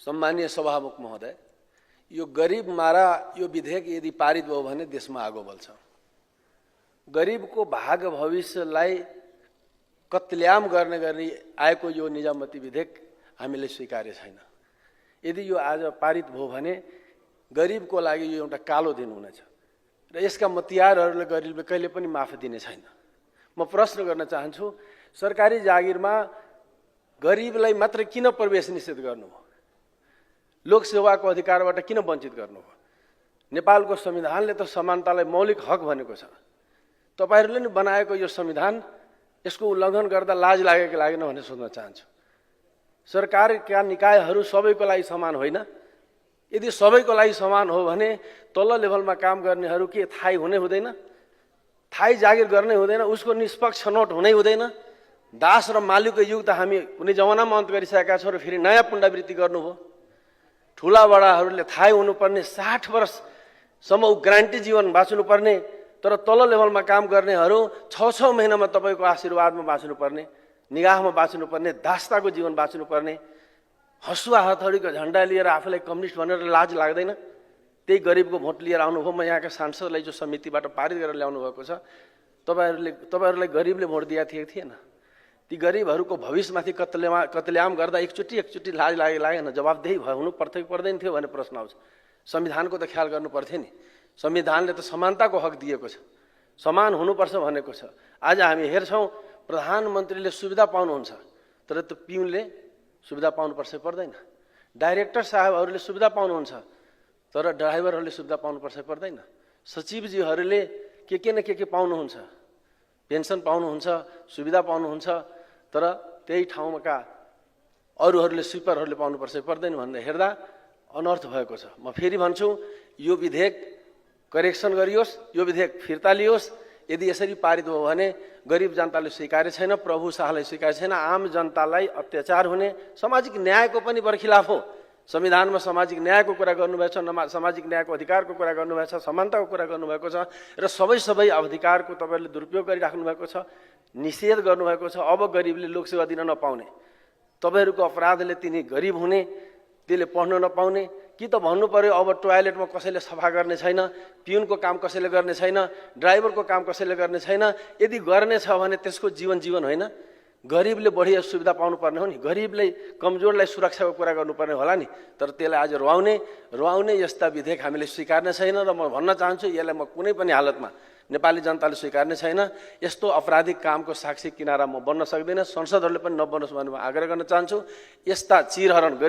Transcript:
सम्मानीय सभामुख महोदय, यो गरीब मारा यो विधेयक यदि पारित भयो भने देशमा आगो बल्छ। गरीबको भाग भविष्यलाई कत्ल्याम गर्ने आएको यो निजामती विधेयक हामीले स्वीकार्य छैन। यदि यो आज पारित भयो भने गरीबको लागि यो एउटा कालो दिन हुनेछ र यसका मतियारहरूले गरीबले कहिले पनि माफ दिने छैन। म प्रश्न गर्न चाहन्छु, सरकारी जागिरमा गरीबलाई मात्र किन प्रवेश निषेध गर्नुभयो? लोकसेवाको अधिकारबाट किन वञ्चित गर्नुभयो? नेपालको संविधानले त समानतालाई मौलिक हक भनेको छ। तपाईहरुले नि बनाएको यो संविधान, यसको उल्लङ्घन गर्दा लाज लागेको लागेन भन्ने सोध्न चाहन्छु। सरकारका निकायहरू सबैको लागि समान होइन। यदि सबैको लागि समान हो भने तल्लो लेभलमा काम गर्नेहरू के थाहै हुने हुँदैन? थाहै जागिर गर्ने हुँदैन? उसको निष्पक्ष छनौट हुनै हुँदैन? दास र मालिकको युग त हामी कुनै जमानामा अन्त गरिसकेका छौँ र फेरि नयाँ पुनरावृत्ति गर्नुभयो। ठुला बडाहरूले थाहै हुनुपर्ने 60 वर्षसम्म ग्यारेन्टी जीवन बाँच्नुपर्ने, तर तल्लो लेभलमा काम गर्नेहरू 6-6 महिनामा तपाईको आशीर्वादमा बाँच्नुपर्ने, निगाहमा बाँच्नुपर्ने, दासताको जीवन बाँच्नुपर्ने, हसुवा हथौडीको झन्डा लिएर आफूलाई कम्युनिस्ट भनेर लाज लाग्दैन? त्यही गरिबको भोट लिएर आउनुभयो। म यहाँका सांसदलाई जो समितिबाट पारित गरेर ल्याउनु भएको छ, तपाईहरुलाई गरिबले भोट दिएका थिएन? ती गरिबहरूको भविष्यमाथि कत्लेआम गर्दा एकचोटि लाज लागेन? जवाबदेही हुनु पर्थ्यो कि पर्दैन थियो भन्ने प्रश्न आउँछ। संविधानको त ख्याल गर्नु पर्थ्यो नि। संविधानले त समानताको हक दिएको छ, समान हुनुपर्छ भनेको छ। आज हामी हेर्छौँ प्रधानमन्त्रीले सुविधा पाउनुहुन्छ, तर त्यो पिउनले सुविधा पाउनुपर्छ पर्दैन? डाइरेक्टर साहबहरूले सुविधा पाउनुहुन्छ, तर ड्राइभरहरूले सुविधा पाउनुपर्छ पर्दैन? सचिवजीहरूले के न के पाउनुहुन्छ, पेन्सन पाउनुहुन्छ, सुविधा पाउनुहुन्छ, तर त्यही ठाउँका अरूहरूले स्विपरहरूले पाउनुपर्छ पर्दैन भनेर हेर्दा अनर्थ भएको छ। म फेरि भन्छु, यो विधेयक करेक्सन गरियोस्, यो विधेयक फिर्ता लियोस्। यदि यसरी पारित भयो भने गरिब जनताले स्वीकार्य छैन, प्रभु शाहलाई स्वीकार्य छैन, आम जनतालाई अत्याचार हुने, सामाजिक न्यायको पनि बरखिलाफ हो। संविधानमा सामाजिक न्यायको कुरा गर्नुभएको छ, सामाजिक न्यायको अधिकारको कुरा गर्नुभएको छ, समानताको कुरा गर्नुभएको छ र सबै अधिकारको तपाईहरुले दुरुपयोग गरिराख्नु भएको छ, निषेध गर्नुभएको छ। अब गरिबले लोकसेवा दिन नपाउने, तपाईहरुको अपराधले तिनी गरिब हुने, त्यसले पढ्न नपाउने कि त भन्नु पर्यो अब टोयलेटमा कसैले सफा गर्ने छैन, पिउनको काम कसैले गर्ने छैन, ड्राइभरको काम कसैले गर्ने छैन। यदि गर्ने छ भने त्यसको जीवन होइन? गरिबले बढी सुविधा पाउनुपर्ने हो नि, गरिबलाई कमजोरलाई सुरक्षाको कुरा गर्नुपर्ने होला नि। तर त्यसलाई आज रुवाउने यस्ता विधेयक हामीले स्वीकार्ने छैन र म भन्न चाहन्छु, यसलाई म कुनै पनि हालतमा नेपाली जनताले स्वीकार्ने छैन। यस्तो अपराधिक कामको साक्षी किनारा म बन्न सक्दिनँ, संसदहरूले पनि नबनोस् भन्ने म आग्रह गर्न चाहन्छु। यस्ता चिरहरण